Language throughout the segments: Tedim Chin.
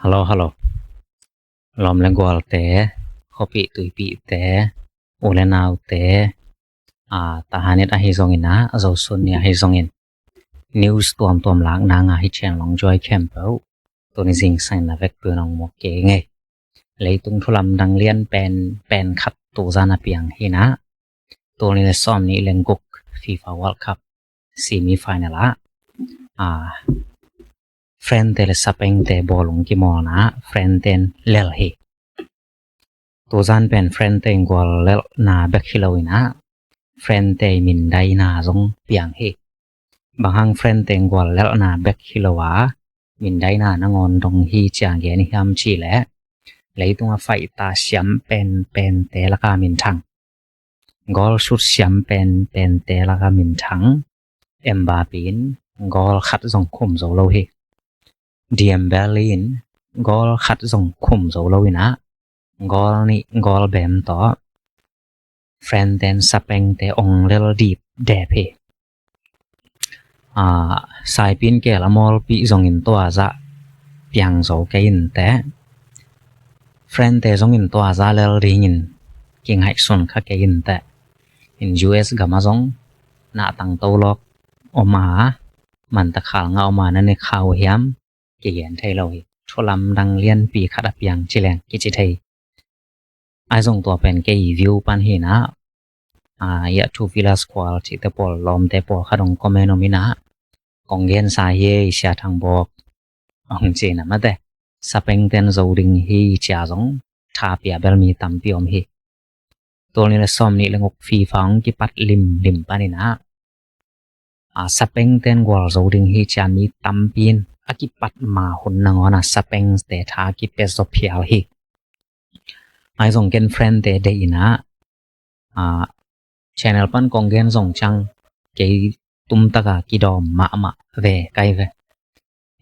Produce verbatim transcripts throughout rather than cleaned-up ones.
Hallo, hallo. Lawm le gualte, khuapih tuipihte, u le naute, a, Tahan it ahi zongin ah, Zosun ni ahi zongin, news tuamtuam lakna nga hi ciang long juai khempeuh, tuni zingsang in na vekpi un hong muak kei ing ei. Leitung thu lamdang lian pen, pen khat tuzan a piang hi in ah, tul nih le sawmnih le guk FIFA World Cup semi final ah, a, France te le Spain te bawlung kimawlna ah France ten lel hi. Tuzan pen France te in gual lelhna bek hi lo in ah, France te mindaina zong piang hi. Bang hang France te in gual lelhna bek hi lo a, mindaina nangawn dong hi ci a gen hiam cih leh, leitung a faita siam penpente laka minthang, goal shoot siam penpente laka minthang Mbappe in goal khat zong khum zo lo hi. Dembele in goal khat zong khum zo lo in ah, goal nih, goal bem tawh France ten Spain te ong lel dipdep hi. A, saipin keel a mawlpih zongin tua zah piang zo kei inteh, France te zongin tua zah lel dingin kingaihsun kha kei inteh. In U S gam ah zong na tangto lawk om a, mantakhal nga om a, na ne kha uh hiam, kigen thei lo hi. Thu lamdang lianpi khat a piang ci leng kici thei. Ahi zong tua pen kei view pan hi in ah, a, Yah Two Villas Kual cihte pawl, lawmte pawlkhat hong comment om in ah, kong gensa hi ei, Sia Thang Bawk, hong ci in ah, mate, Spain ten zo ding hi ci a zong tha pia bel mi tampi om hi. Tul nih le sawmnih le guk FIFA hong kipat limlim pan in ah, a, Spain ten gual zo ding hi ci a mi tampi in a kipat ma hun nangawn ah Spain te tha kipia zaw phial hi. Ahi zong ken France te deih in ah, a, channel pan kong gen zong ciang kei tumtaka kidawm mahmah ve kai ve.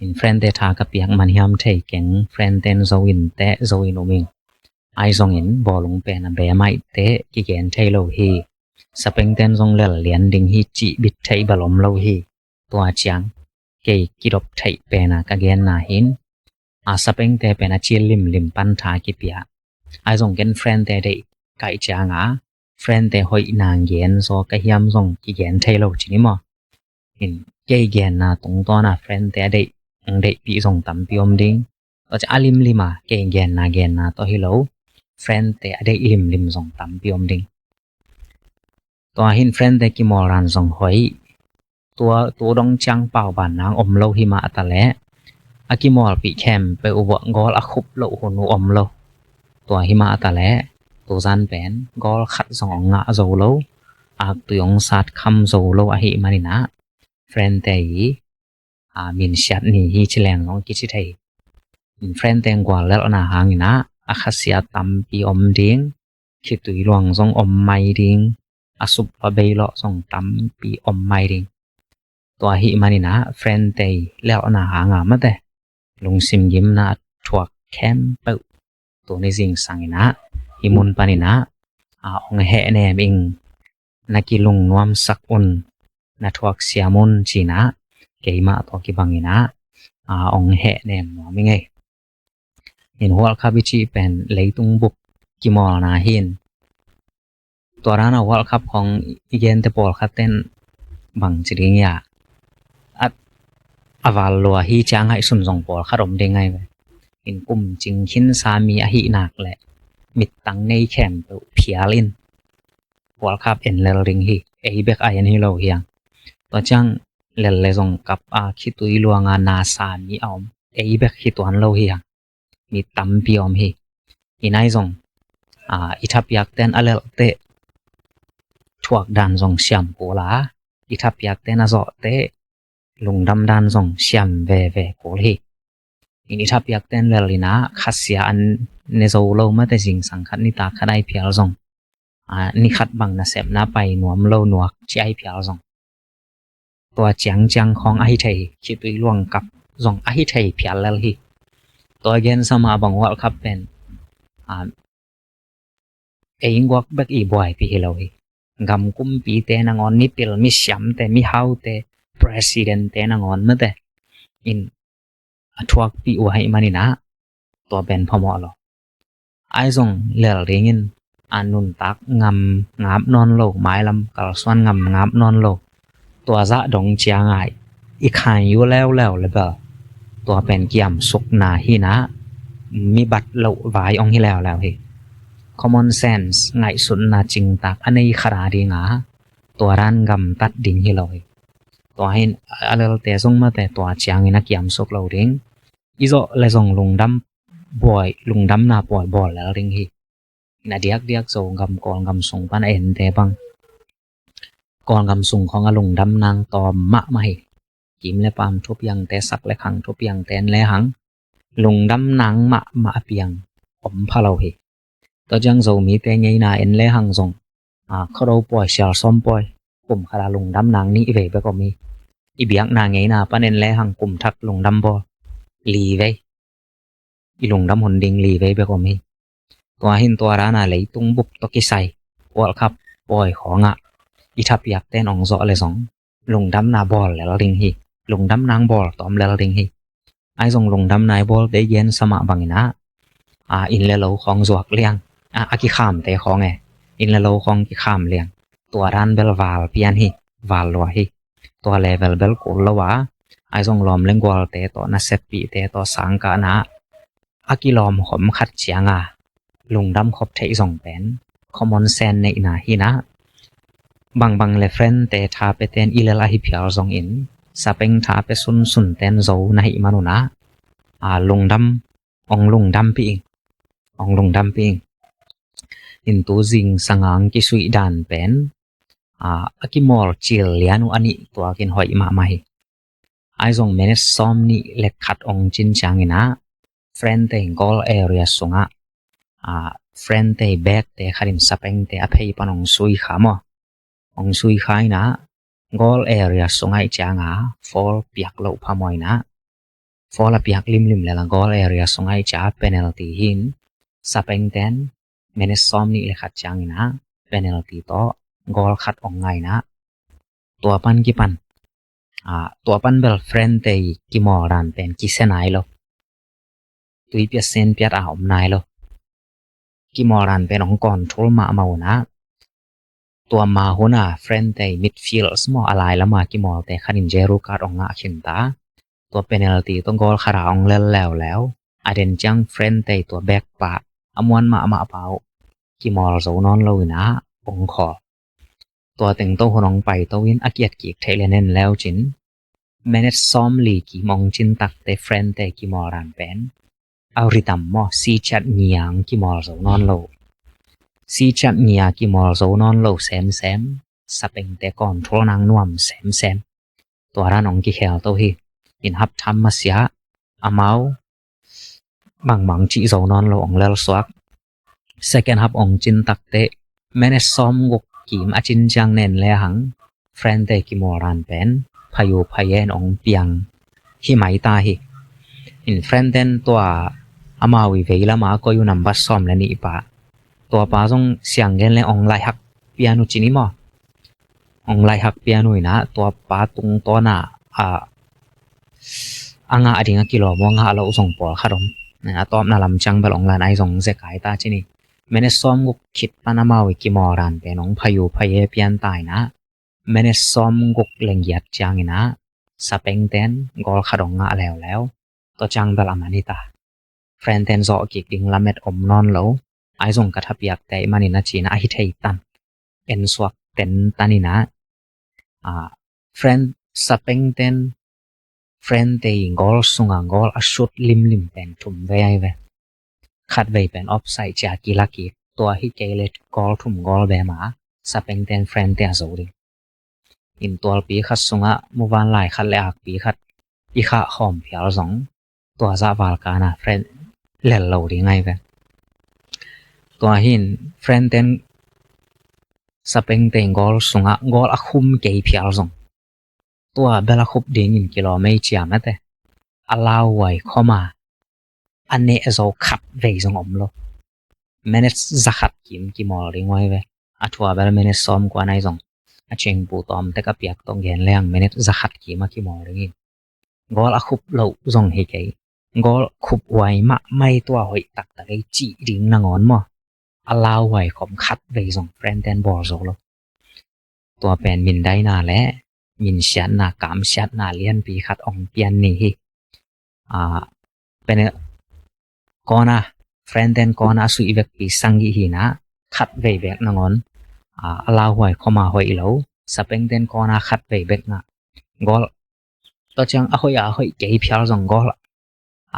In France te tha ka piak man hiam thei keng, France ten zo inteh, zo in um ing. Ahi zongin bawlung pen a be maihteh kigen thei lo hi. Spain ten zong lel lian ding hi cih bit theih bel om lo hi. Tua ciang kei kidop theih pen a ka genna hi in, a, Spain te pen a cil limlim pan tha kipia. Ahi zong ken France te deih kaih ciang a, France te hoih nang gen zaw ka hiam zong kigen thei lo ci ni maw. In kei genna tungtawn a France te a deih, hong deihpih zong tampi om ding. Tua ciang a limlim a kei genna, genna tawh hi lo, France te a deih limlim zong tampi om ding. Tua hi in France te kimawl dan zong hoih. Tua, tu dong ciang pauban nang om lo hi mah ta leh, a kimawlpih khempeuh uh ah goal a khup loh hun uh om lo. Tua hi mah ta leh, tuzan pen goal khat zong hong ngah zo lo, aktui hong sat kham zo lo ahih manin ah, France te i, a, minsiat ni hi ci leng zong kici thei. In France te gual lelhna hangin ah, a khasia tampi om ding, khitui luang zong om mai ding, a sup a bei lawh zong tampi om mai ding. Tua ahih manin ah France te lelhna hang a, mate, lungsim gimna a thuak khempeuh tuni zingsang in ah, hih mun panin ah, a, hong hehnem ing, na kilungnuamsak un, na thuaksiam un ci in ah, keimah tawh kibang in ah, a, hong hehnem nuam ing ei. In World Cup i cih pen leitung bup kimawlna hi in, tua dan a World Cup khawng i gente pawlkhat ten bang ci ding ia, a, a val lua hi ci a ngaihsun zong pawlkhat om ding ngai ve. In kum cing khinsa mi ahih nak leh, mittang nei khempeuh phial in World Cup en lel ding hi, ei bek a en hi lo hi hang. Tua ciang lel le zong kap a, khitui luang a nasa mi a om, ei bek hi tuan lo hi hang. Mi tampi om hi. In ahi zong, a, i thapiak ten a lelh teh thuak dan zong siam kul a, i thapiak ten a zawh teh lungdam dan zong siam veve kul hi. In i thapiak ten lel in ah khasia an ne zo lo, mate, zingsang khat nitak khat ai phial zong, a, ni khat bang nasepna pai nuam lo nuak ci ai phial zong, tua ciangciang khawng ahi thei hi. Khitui luang kap zong ahi thei phial lel hi. Tua gen sa mah bang World Cup pen, a, ei guak bek i buaipih hi lo hi. Gam kumpite nangawn, mipil misiamte, mihaute, president te nangawn, mate, in a thuakpih uh ahih manin ah, Tua pen phamawh lo. Ahi zong lel dingin a nuntak ngam ngap nawn lo, mailam kalsuan ngam ngap nawn lo, tua zah dong ciang a i khan yu leuleu le bel tua pen kiamsukna hi na, mi bat loh vai ong hi leuleu hi. Common sense, ngaihsutna cingtak a nei khat a ding a, tua dan gamtat ding hi lo hi. Tua hin a lelte zong mate tua ciangin a kiamsuk lo ding. I zawh le zong lungdam buai, lungdamna buai bawl lel ding hi. Na diakdiak Zogam Kawlgam sung pan a ente bang, Kawlgam sung khong a lungdam nang tawm mahmah hi. Kim le paam thupiangte, sak le khang thupiangte en le hang lungdam nang mahmah a piang om pha lo hi. Tua ciang Zomite ngeina en le hang zong, a, Khuado pawi, Sialsawm pawi, kum khat a lungdam nang nih vei bek om hi. I biakna ngeina pan en le hang kum thak lungdam bawl li vei, i lungdam hun ding li vei bek om hi. Tua hin tua dan a leitung bup tawh kisai World Cup pawi khawngah i thapiakte in ong zawh le zong lungdamna bawl lel ding hi. Lungdam nang bawl tawm lel ding hi. Ahi zong lungdamna i bawlte i gensa mah bangin a, a, inn le lo khawng zuak liang, a, a kikhamte khawng e, inn le lo khawng kikham liang. Tua dan bel val pian hi, val lua hi. Tua level bel kul lo a, ahi zong lawm le gualte tawh, naseppihte tawh sangkahna a kilawm khawm khat ciang a lungdam khop theih zong pen common sense neihna hi na. Bangbang le friendte tha pia ten i lel ahi phial zongin, sapeng tha pia sunsun ten zo na hih man un a, a, lungdam, ong lungdampih ing, ong lungdampih ing. In tu zingsang a ong kisuih dan pen, a, a kimawl cil lian uh a nih tuakin hoih mahmah hi. Ahi zong minute sawm nih le khat ong cin ciangin a, friendte in goal area sungah, a, friendte bag te khat in sapengte a phei pan ong sui kha maw. Ong sui kha in a, goal area sungah i ciang a foul piak loh phamawh in a, foul a piak limlim le la goal area sungah i ciang a penalty hi in, sapengte in minute sawm nih le khat ciangin a penalty tawh goal khat ong ngah in a, tua pan kipan, a, tua pan bel friendte kimawl dan pen kisia nai lo. Tui piat sen piat a om nai lo. Kimawl dan pen ong control mahmah un a, tua ma hun a friendte midfield maw, a lai lam a kimawlte khat in yellow card ong ngah khin ta. Tua penalty tawh goal khat a ong lel leuleu, a den ciang friendte tua bag pa, a muan mahmah pa uh kimawl zo nawn lo in a ong khawl. Tua teng tawh hun ong paito in a kiat kik theih le nen leu cin, minute sawm li kim ong cin takte friendte kimawl dan pen a rhythm maw, si ciat ngiang kimawl zo nawn lo. Si ciat ngia kimawl zo nawn lo semsem, sapengte control nang nuam semsem. Tua dan ong kikhel to hi. In half time masiah amau bangmah cih zo nawn lo ong lel suak. Second half ong cin takte minute sawm guk kim a cin ciang nen le hang friendte kimawl dan pen phayu phayen ong piang hi mai ta hi. In friendten tua amau i vei lam a koi uh number sawm le nih pa, tua pa zong siang gen le ong laihak pian uh cin i maw. Ong laihak pian uh in a, tua pa tungtawn a, a, a ngah ding a kilawm uh a ngah loh zong pawlkhat om. A tawpna lam ciang bel ong lan ai zong zekai ta cin i. Minute sawm guk khit pan amau i kimawl dan pen ong phayu phaye pian ta in a, minute sawm guk le giat ciangin a, sapengten goal khat ong ngah leuleu. Tua ciang bel a man hi ta. Friendten zawh kik ding lamet om nawn lo. Ai zong ka thapiakte i manin a cina a hi thei tan. En suak ten tan in a, a, friend, sapengten friendte i goal sunga goal a shoot limlim pen thum vei ai ve. Khat vei pen offside cia kila kik, tua hi kei le goal thum goal ve ma, sapengten friendte a zo ding. In tualpi khat sungah muvanlai khat le akpi khat i khah khawm phial zong, tua zah valkana friend lel lo ding ai ve. Tua hin friendten sapengte goal sungah goal a khum kei phial zong, tua bel a khup dingin kilawm ei cia mate. A lauhuai khawma a neh zo khat vei zong om lo. Minute zakhat kim kimawl ding huai ve. A thua bel minute sawm kua nai zong, a cingpu tawm tek a piak tawh gen leng minute zakhat kim a kimawl dingin goal a khup loh zong hi kei. Goal khuphuai mahmah ei, tua hoih taktak ei cih ding nangawn maw, a lauhuai khawm khatvei zong friend ten bawl zo lo. Tua pen mindaina le minsiatna, kamsiatna lianpi khat ong pian ni hi. A, pen kawna, friend ten kawna a suih vekpi sang hi hi na, khatvei bek nangawn, a, a lauhuai khawma hoih lo, sapeng ten kawna khatvei bek ngah. Goal, tua ciang a hoih a hoih kei phial zong goal,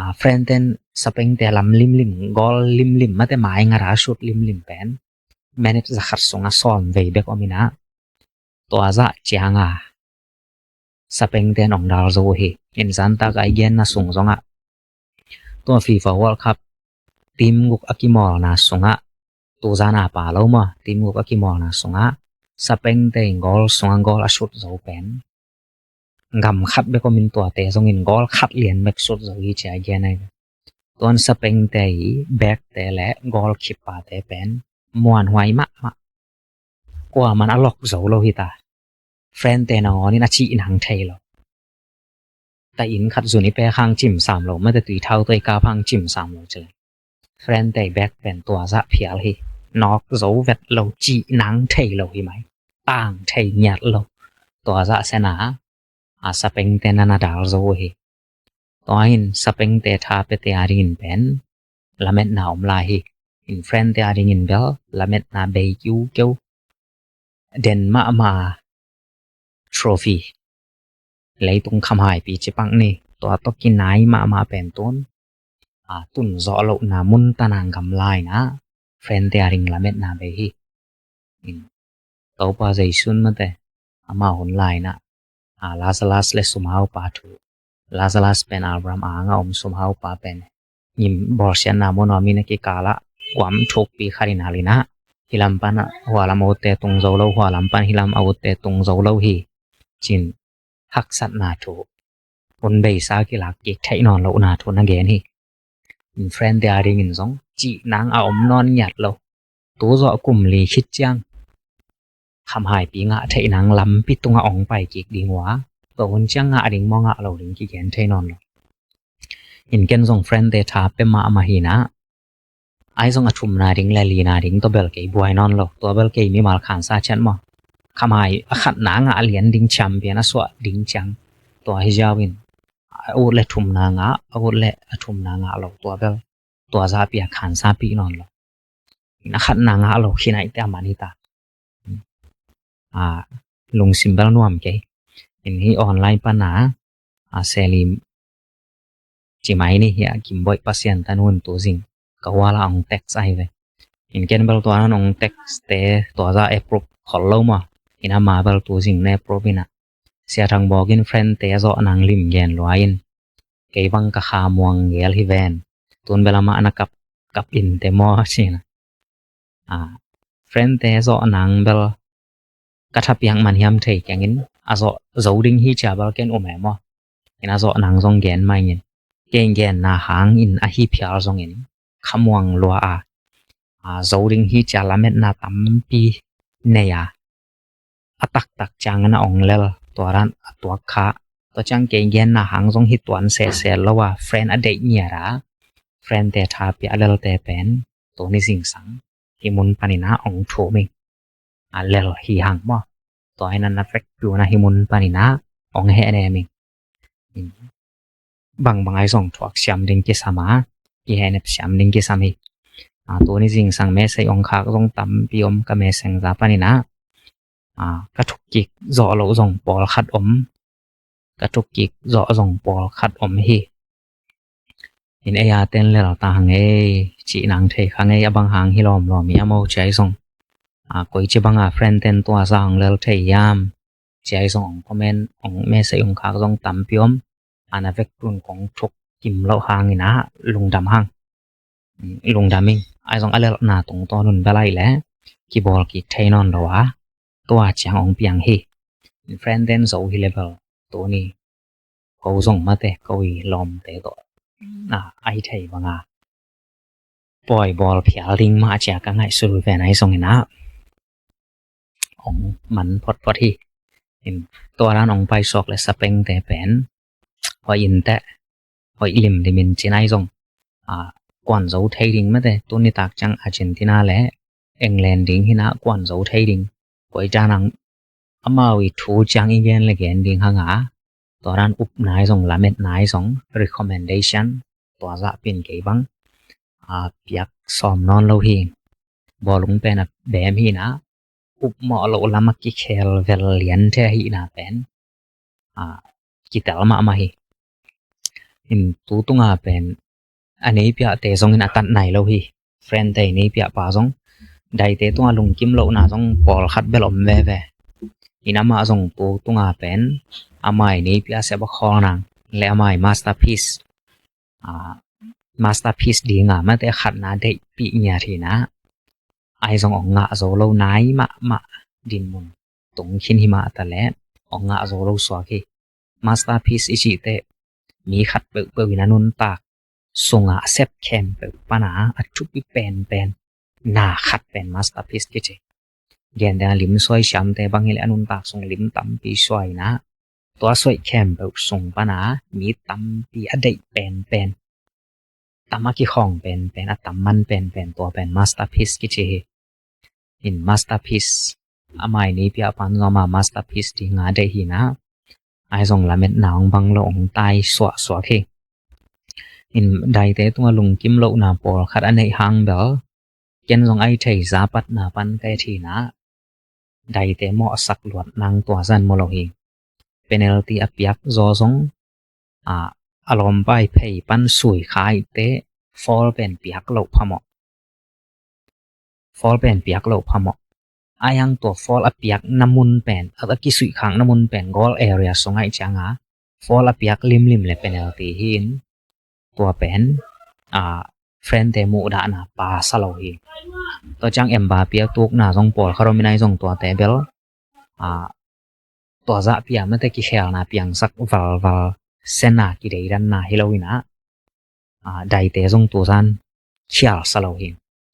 a, friend ten sapengte lam limlim, goal limlim, mate mai ngara shoot limlim pen minute zakhat sunga sawm vei bek om hi na, tua zah cianga sapengte nong dal zo uh hi. In zantak a i genna sung zongah tua FIFA World Cup team guk a kimawlna sungah, tuzan a pa lo maw, team guk a kimawlna sungah sapengte in goal sungah goal a shoot zo pen gam khat bek om in, tuate zongin goal khat lian bek shoot zo hi ci-a gen ahi ve. Tuan sapengte i backte le goalkeeper-te pen muanhuai mahmah. Kuaman a lok zo lo hi ta. Friend te nangawn in a cih nang thei lo. Ta inn khat zun i pek hang cimsam lo, mate tui thau tawh i kap hang cimsam lo ci le, friend te back pen tua zah phial hi. Nawk zo vet lo, cih nang thei lo hi mai. Tang thei ngiat lo. Tua zah sena a sapengte na na dal zo uh hi. Tua in sapengte tha piate a dingin pen lametna om lai hi. In friend te a dingin bel lametna bei kiukeu. Den mahmah trophy, leitung khamhaipi cipak ni, tua tawh kinai mahmah pen tun, a, tun zawh lohna mun tana gamla-in a, friend te a ding lametna bei hi. In, Topa Jesu'n mate, ama hun lai-in a, a, Lazarus le sumhaupa thu, Lazarus pen Abraham a anga om, sumhaupa pen ngim bawlsiatna mun a om in, a kikal ah guam thukpi khat in hal in a, hih lam pan hualam a utte tung zo lo, hualam pan hih lam a utte tung zo lo hi, ci-in haksatna thu, hun beisa kilak kik theih nawn lohna thu na gen hi. In friend te a dingin zong cih nang a om nawn ngiat lo. Tu zawh kum li khit ciang khamhaipi ngah theih nang lampi tungah ong pai kik ding uh a, tua hun ciang ngah ding maw ngah lo ding kigen thei nawn lo. In ken zong friend te tha pia mahmah hi na, ai zong a thumna ding le lina ding tawh bel kei buai nawn lo. Tua bel kei mimal khansa ciat maw, khamhai a khatna ngah lian ding champion a suah ding ciang, tua hi ziau in a ut le thumna ngah, a ut le a thumna ngah lo, tua bel tua zahpi a khansa pi nawn lo. In a khatna ngah lo khin ahih teh a man hi ta. A, lungsim bel nuam kei. In hih online pana, a, Selim ci mai ni, hih a Kimboih Pasian tanu in tu zing ka hual ah ong text ahi ve. In ken bel tua nan ong text te tua zah approve khol lo maw. In ama bel tu zing ne approve in a, Sia Thang Bawk in friend te a zawh nang lim gen lua in, kei bang ka kha muang gel hi ven. Tun bel amah na kap, kap in te maw ci na. A, friend te zawh nang bel ka thapiak man hiam thei keng in, a zawh zo ding hi ci-a bel ken um e maw. In a zawh nang zong gen mai in, kei genna hangin ahi phial zongin kha muang lua a, a, zo ding hi ci-a lametna tampi nei a, a taktak ciangin a ong lel, tua dan a tuak kha. Tua ciang kei genna hang zong hi tuan sese lo a, friend a deih ngiat a, friend te tha pia a lelte pen tuni zingsang hih mun panin a ong thum ing. A lel hi hang maw. Tua hi na na vekpi un a hih mun panin a ong hehnem ing. Bangbang ai zong thuak siam ding kisam a, kihehnep siam ding kisam hi. A, tuni zingsang message ong khak zong tampi om ka Messenger panin a. A, ka thuk kik zawh loh zong pawlkhat om. Ka thuk kik zawh zong pawlkhat om hi. In ei a ten lel ta hang ei, cih nang thei kha ngei, a bang hang hi lawmlawm i a maw ci ai zong. A, koi ci banga friend ten tua zah ong lel thei hiam ci ai zong ong comment, ong message ong khak zong tampi om. A, na vekpi un kong thuk kim loh hangin a, lungdam hang. Lungdam ing. Ai zong a lelna tungtawn un bel ai le kibawl kik thei nawn lo a, tua ciang ong piang hi. Friend ten zo hi le bel tuni ko zong mate, ko i lawmte tawh, a, ai thei banga pawi bawl phial ding mah cia ka ngaihsut uh ven ai zongin a, ong man photphot hi. In tua dan ong paisuak le sapengte pen hua in teh hoih limlimin ci-in ahi zong, a, kuan zo thei ding mate, tuni tak ciang Argentina le England ding hi-in ah kuan zo thei ding. Koi dan ang amau i thu ciang i gen le gen ding hang a, tua dan upna ahi zong, lametna ahi zong, recommendation, tua zah pen kei bang, a, piak sawm nawn lo hi. Bawlung pen a beem hi-in ah, upmawh loh lam a kikhel vel lian thei ahihna pen, a, kitel mahmah hi. In tu tunga pen a nei piahte zongin a tat nai lo hi. Friend te i nei piahpa zong, Daite tunga lungkim lohna zong pawlkhat bel om veve. In amah zong tu tunga pen ama i nei piah sep a khawl nang le ama i masterpiece, a, masterpiece dinga mate khatna deihpih ngiat hi-in ah, ahi zong ong ngah zo lo nai mahmah dinmun tung khin hi mah ta leh ong ngah zo lo suak hi. Masterpiece i cih teh mi khat peuhpeuh in a nuntak sunga a sep khempeuh pana a thupi penpen na khat pen masterpiece kici. Gen ding a lim suai siamte bang hi leh a nuntak sung lim tampi suai-in ah, tua suai khempeuh sung pana mi tampi a deih penpen, tam a kikhawng penpen, a tam man penpen, tua pen masterpiece kici hi. In masterpiece, ama i nei piahpa'n zong ama masterpiece dinga deih hi-in ah, ahi zong lametna ong bang lo, ong tai suahsuak hi. In Daite tunga lungkim lohna pawlkhat a neih hang bel, ken zong ahi thei, zapatna pan ka et hi-in ah, Daite mawhsak luat nang tua zan maw lo hi. Penalty a piak zaw zong, a, a lawmpa i phei pan sui kha i teh, foul pen piak loh phamawh. Foul pen piak loh phamawh. Ahi hang tua foul a piakna mun pen, a, a kisuihkhakna mun pen goal area sung ahih cianga, foul a piak limlim le penalty hi-in, tua pen, a, friend te muhdahna pha sa lo hi. Tua ciang Mbappe a tukna zong pawlkhat om in ahi zong tuate bel, a, tua zah piang mate kikhelna piangsak valval, sena kideidanna hi lo-in ah, a, Daite zong tu zan khial sa lo hi.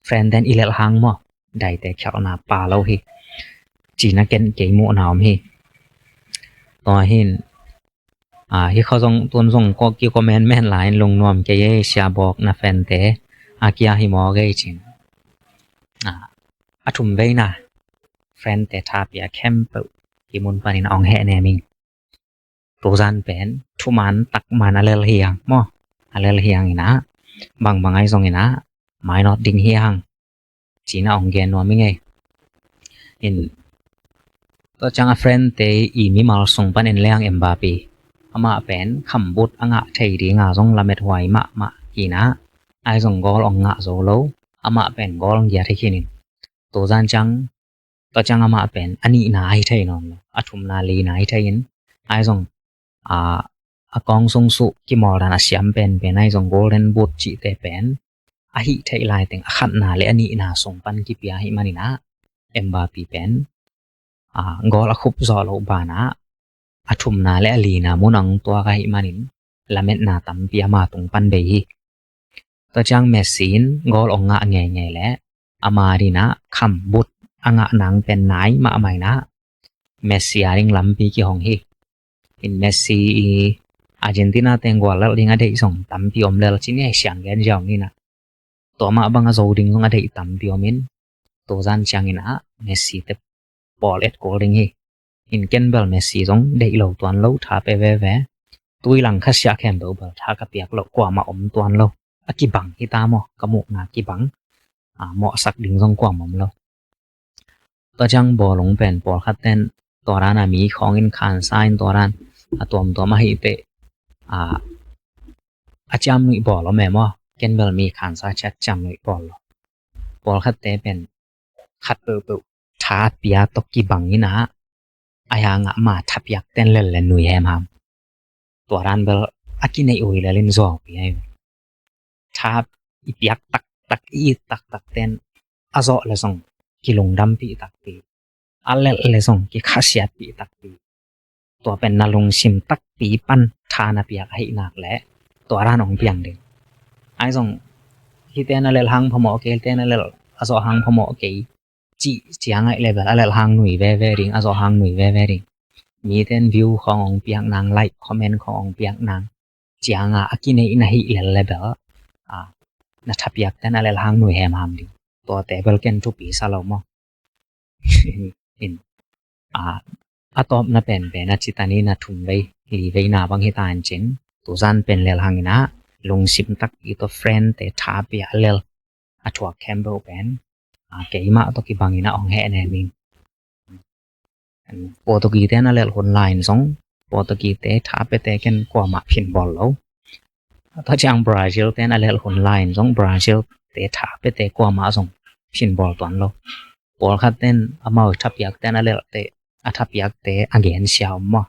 Friend ten i lelh hang maw, Daite khialhna pha lo hi, ci-in ah ken kei muhna om hi. Tua hi-in, a, hi kha zong tun zong ko ki comment men lai-in lungnuam kei ei, sia bawk na friend te a kia hi maw gei ci-in. A, a thum veina friend te tha pia khempeuh kimun panin ong hehnem ing. Tu zan pen thuman takman a lel hi hang maw, a lel hi hang in ah, bangbang ahi zongin ah mainawt ding hi hang, ci-in ah ong gen nuam ing ei. In tua ciang a friend te i mimal sung pan en leng Mbappe, amah pen khambut a ngah thei dinga zong lamethuai mahmah hi-in ah, ahi zong goal ong ngah zo lo, amah pen goal ong giat hi khin in. Tu zan ciang, tua ciang amah pen a nihna ahi thei nawn lo, a thumna, lina ahi thei in, ahi zong, a, a kawng sung suh kimawl dan a siam penpen ahi zong Golden Boot cihte pen a hih theih laiteng a khatna le a nihna sung pan kipia ahih manin ah, Mbappe pen, a, goal a khup zawh loh banah a thumna le a lina mun ah ong tuak ahih manin lametna tampi ama tung pan bei hi. Tua ciang Messi in goal ong ngah ngeingei leh ama dingin ah khambut a ngah nang pen nai mahmah in ah, Messi a ding lampi kihong hi. In Messi i Argentina teng guallelh ding a deih zong tampi om lel ci ni, siang gen ziau ni in ah. Tua mah bang a zo ding zong a deih tampi om in, tu zan ciangin ah Messi te pawl et kul ding hi. In ken bel Messi zong deih lo tuan lo, tha pe veve. Tui lang khasiah khempeuh bel tha ka piak loh, kuamah om tuan lo. A kibang hi ta maw, ka muhna kibang. A, mawhsak ding zong kuamah om lo. Tua ciang bawlung pen pawlkhat ten tua dan a mi khawng in khansa in tua dan a tuamtuam ahih teh, a, a ciamnuih bawl om e maw. Ken bel mi khansa ciat ciamnuih bawl lo. Pawlkhatte pen khat peuhpeuh tha a pia tawh kibang in ah, a hang ah ama tha piak ten lel le nui hemham. Tua dan bel a kineih ui lel in zuaupi ahi ve. Tha i piak taktak, i it taktak ten a zawh le zong kilungdampih takpi, a lelh le zong kikhasiatpih takpi. Tua pen na lungsim takpi pan tha na piak ahih nak leh tua dan ong piang ding. Ahi zong hihte na lelh hang phamawh kei, hihte na lelh, a zawh hang phamawh kei, cih ciang ahih leh bel a lelh hang nui veve ding, a zawh hang nui veve ding. Mite in view khawng ong piak nang, like, comment khawng ong piak nang, cianga a kineih na hih lel le bel, a, na thapiakten a lelhang nuih hemham ding. Tuate bel ken thupi sa lo maw. In, a, a tawpna penpen a citani na thum vei, li veina bang hita in cin, tuzan pen lelhang ina, lungsim takpi tawh friendte thapia a lel, a thuak khempeuh pen, a, keimah tawh kibangin a hong hehnem ing. Portuguese-te na lelh hun lai-in zong, Portuguese-te thapiate ken kuamah phinbawl lo. Tua ciang Brazil-te na lelh hun lai-in zong, Brazil-te thapiate kuamah zong phinbawl tuan lo. Pawlkhatte'n amau thapiakte'n a lelhte, a thapiakte a gensia om maw.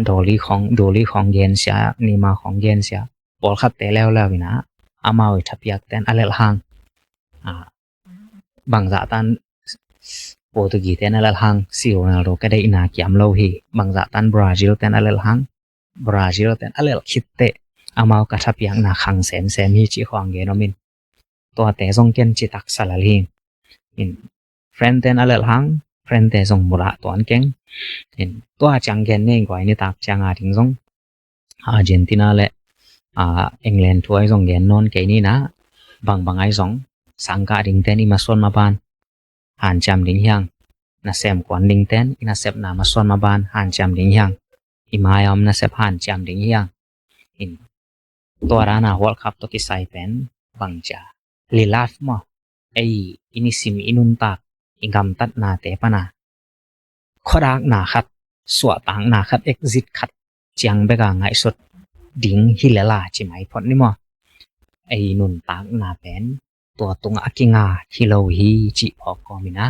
Doli khong, Doli khong gensia, Neymar khong gensia. Pawlkhatte leuleu ina, amau i thapiakte'n a lelhang. A, bangzahtan Portuguese-te'n a lelhang, si Ronaldo ka deihna kiam lo hi. Bangzahtan Brazil-te'n a lelhang, Brazil-te'n a lelh khitteh, amau ka thapiakna khang semsem hi cih khong gen om in. Tuate zong ken citak sa lel hi. In, friendte'n a lelhang, friendte zong mudah tuan keng. In, tua ciang gen nei guai nitak cianga ding zong, Argentina le, a, England thu ai zong gen nawn kei nina, bangbang ai zong, sangkah dingte'n i masuan maban hanciam ding hiang. Nasem kuan dingte'n i nasepna masuan maban hanciam ding hiang. I mai-a om nasep hanciam ding hiang. In, tua dana World Cup tawh kisai pen bangcia, lilaf maw, ei, i nisim i nuntak, i gamtatnate pana khuadakna khat, suahtakna khat, exit khat ciang beka ngaihsut ding hi lela ci mai phot ni maw. Ei nuntakna pen tua tungah a kinga hi lo hi cih phawk kawm ina,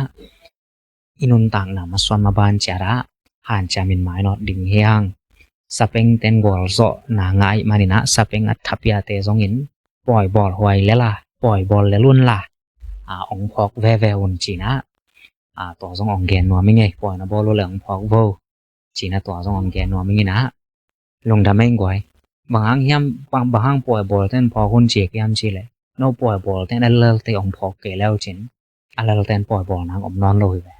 i nuntakna masuan maban ciatah hanciamin mainawt ding hiang. Sapengte'n gualzawhna ngah ahih manin ah, sapeng a thapiate zongin pawi bawl huai lela, pawi bawl lel unla, a, ong phawk veve un cina, a, tua zong ong gen nuam i ngei, pawi na bawl uh le ong phawk vo cina tua zong ong gen nuam i ngina. Lungdam ei guai. Bang hang hiam, bang, bang hang pawi bawlte'n phawk un ci hiam cih leh, no pawi bawlte'n a lelte ong phawk kei le uh cin, a lelte'n pawi bawl nang om nawn lo hi ve.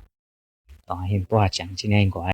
Tua hi in tua ciang ci nei guai.